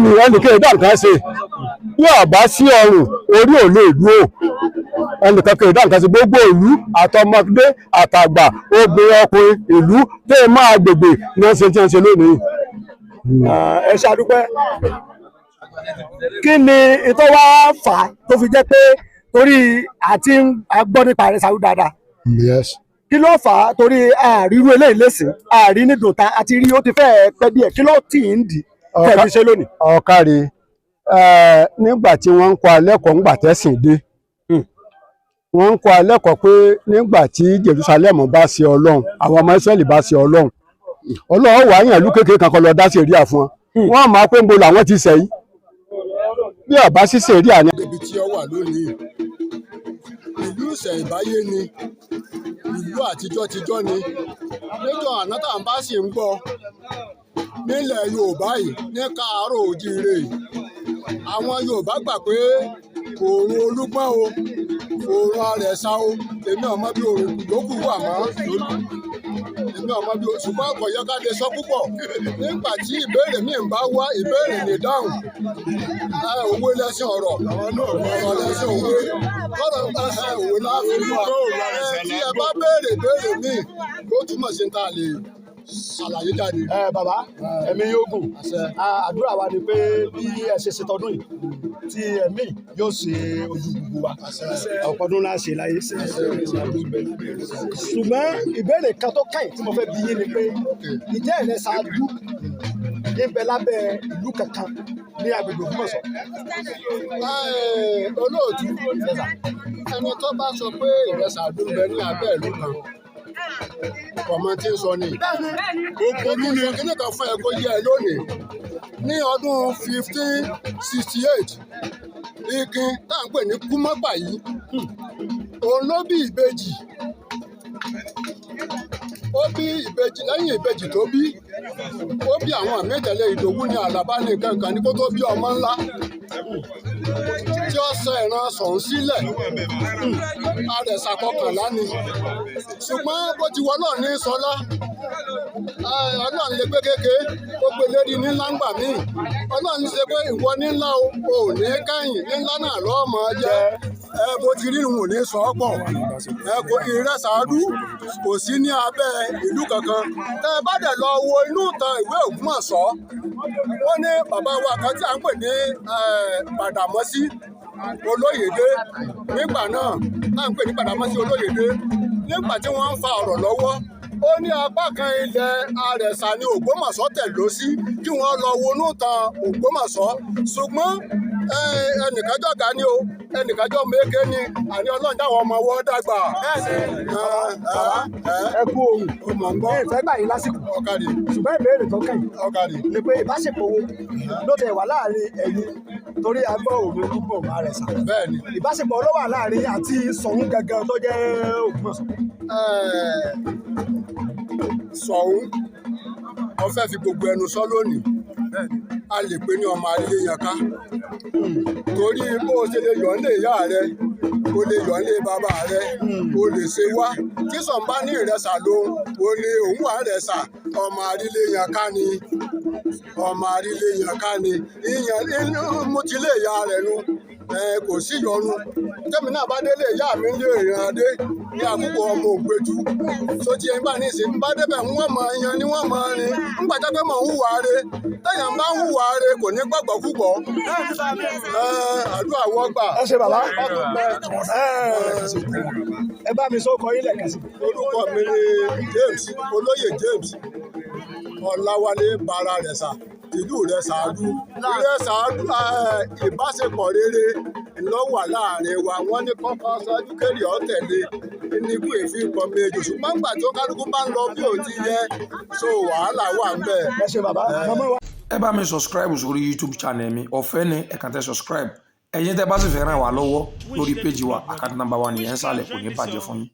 Ni ẹnìkan ìdá nǹkan ṣe. Bí ọ̀bá sí ọrùn, orí ò lè dúró. Ẹnìkan kì í dá nǹkan ṣe. Gbogbo ìlú, àtọmọdé àtàgbà, obìnrin, ọkùnrin ìlú tẹ́ ẹ máa gbègbè ní wọ́n ṣe tí wọ́n ṣe lónìí. Ẹ ṣe àdúpẹ́. Kí ni ìtọ́ wá fà á tó fi jẹ́ pé torí àti ń gbọ́ nípa Àrẹ̀sàdú dáadáa? Yes. Kí ló fà á torí àrírú eléyìí lẹ́sìn àrí nídòta àti rí ó ti fẹ́ẹ̀ pẹ́ díẹ̀? Kí ló tì í ń dì tẹ̀ fi ṣe lónìí? Ọ̀kàrí, nígbà tí wọ́n ń kọ́ alẹ́kọ̀ọ́ ńgbà tẹ́sìn dé, wọ́n ń kọ́ alẹ́kọ̀ọ́ pé nígbà tí Jerusalem bá ṣe Ọlọ́run, àwọn ọmọ Israẹli bá ṣe Ọlọ́run, Ọlọ́run wàá yàn ìlú kékeré kan kó lọ dá sẹ̀ríà fún wọn. Wọ́n máa pé ń bo làwọn ti sẹ́yìn bí ọba sí sẹ̀ríà ni. Ibi tí ó wà lónìí, ìlú ìṣẹ̀ǹbáyé ni, ìlú àtijọ́ tijọ́ ni. Níjọ́ àná tá à ń bá sì ń gbọ́ nílẹ̀ Yorùbá yìí, ní káàárọ̀ òjíire yìí, àwọn Yorùbá gbà pé òòrùn Olúgbọ́n o, òòrùn Àrẹ̀sà o. Èmi ò mọ bí òòrùn yòókù wà mọ́, èmi ò mọ bí, ṣùgbọ́n kò yẹ ká lè sọ púpọ̀. Nígbà tí ìbéèrè mi ń bá wá, ìbéèrè ní dáhùn. Òwe lẹ́sìn ọ̀rọ̀, ọ̀rọ̀ lẹ́sìn òwe, kọ́rọ̀ òwe láàfin wà. Tí ẹ bá béèrè béèrè míì, ló túmọ̀ sí ta lè ṣàlàyé jáde. Ẹ bàbá, ẹ̀mí yóò gùn. Àdúrà wa ni pé bí ẹ ṣe ṣe tọdún yìí, tí ẹ̀mí yóò ṣe ojú gbogbo wa, ọ̀pọ̀ ọdún náà ṣe láyé. Ṣùgbọ́n ìbéèrè kan tó kàn tí mo fẹ́ bi yín ni pé, ǹjẹ́ Ìrẹsàdú ń bẹ lábẹ́ ìlú kankan ní agbègbè Ògbómọ̀ṣọ́? Olóòtú, ẹni tó bá sọ pé Ìrẹsàdú ń bẹ ní abẹ́ ìlú kan, ọmọ tí ń sọ ni. Òpònú ni. Kíní kan fún ẹ kó yẹ ẹ lónìí. Ní ọdún 1568, ikin tá à ń pè ní Kúmọ́pà yìí, òun ló bí ìbejì. Ó bí ìbejì. Lẹ́yìn ìbejì tó bí, ó bí àwọn mẹ́tẹ̀lẹ́, Ìdòwú ní Àlàbá ní kankan ní kó tó bí ọmọ ńlá tí ó sọ ìran Ṣọ̀ún sílẹ̀. Àrẹ̀sà 11 ni. Ṣùgbọ́n bó ti wọ náà ní sọlá, Ọlọ́run lè gbé kéke ó gbé lérí ní ńlá ńgbà míì. Ọlọ́run ṣe pé ìwọ ní ńlá o, ò ní kẹ́yìn ní ńlá náà lọ́mọ jẹ́. Ẹ bó ti rí ìwọ̀n ní sọ ọ́ pọ̀. Ẹ kò, Ìrẹsàdú kò sí ní abẹ́ ìlú kankan. Tẹ́ ẹ bá dẹ̀ lọ wo inú ìtàn ìwé Ògbómọ̀ṣọ́, wọ́n ní bàbá wa kan tí à ń pè ní Gbàdàmọ́sí Olóyèdé nígbà náà, tá à ń pè ní Gbàdàmọ́sí Olóyèdé. Nígbà tí wọ́n ń fa ọ̀rọ̀ lọ́wọ́, ó ní apá kan ilẹ̀ Àrẹ̀sà ní Ògbómọ̀ṣọ́ tẹ̀dó sí, kí wọ́n lọ wọnú ìtàn Ògbómọ̀ṣọ́. Ṣùgbọ́n ẹnìkan jọ̀gá ni o, ẹnìkan jọ méke ni. Àní Ọlọ́run dáwọ́ ọmọ wọ́ dàgbà. Ẹ kú ohun. Ó mọ̀ ń gbọ́. Ẹ fẹ́ gbà yín lásìkò. Ọ̀kadì. Ṣùgbọ́n ìbéèrè tó kàn Ọ̀kadì. ni pé, ìbáṣepọ̀ wo ló tẹ̀ wá láàrin ẹ̀yin, torí a gbọ́ òun Olúgbọ̀n Àrẹ̀sà? Bẹ́ẹ̀ni. Ìbáṣepọ̀ ló wà láàrin àti Ṣọ̀ún gangan tó jẹ́ Ògbómọ̀ṣọ́? Ṣọ̀ún, wọ́n fẹ́ fi gbogbo ẹnu sọ lónìí, a lè pè ní ọmọ Aléyànká, torí bó o ṣe lè yọ̀ ń lè ìyá rẹ, o lè yọ̀ ń lé bàbá rẹ, o lè ṣe wá tí Ṣọ̀ún bá ní Ìrẹsà lòun, o ní òun wà Ìrẹsà. Ọmọ Aríléyànká ni, ọmọ Aríléyànká ni. Ìyẹn mú ti lé ìyá rẹ nu. Kò sí ìyọnu. Tẹ́mi náà bá délé ìyá mi lé ìrìnàdé ní àkókò ọmọ ògbétu so tí ẹni bá ní ìsìn bá débẹ̀, wọ́n mọ yan ni, wọ́n mọ rin ńgbà tó pé mọ̀ ń hùwà re. Tẹ̀yàn bá ń hùwà re, kò ní gbàgbọ́ púpọ̀. Àdúrà wọ́n gbà. Ẹ ṣe bàbá, ẹ bá mi sọ ọkọ yín lẹ́ẹ̀kan sí. Orúkọ mi ni James, Olóyè James Ọláwálé Bara Rẹ̀sà, ìlú Ìrẹsàdú. Ìrẹsàdú, ìbáṣepọ̀ rere ló wà láàrin wa. Wọ́n ní kọ́kọ́ ṣáájú kéré ọ̀ tẹ̀lé ní ikú èéfín pọ̀ méjì, ṣùgbọ́n nígbà tí ó kálukú bá ń lọ bí ò ti yẹ, so wàhálà wà ń bẹ̀. Ẹ ṣe bàbá, màmá wa. Ẹ bá mi subscribe sórí YouTube channel mi, ọ̀fẹ́ ni. Ẹ kàn tẹ subscribe. Ẹ̀yin tẹ́ bá sì fẹ́ ràn wá lọ́wọ́ lórí péjì wa, account number wa nìyẹn ń sàlẹ̀. Kò ní bàjẹ́ fún yín.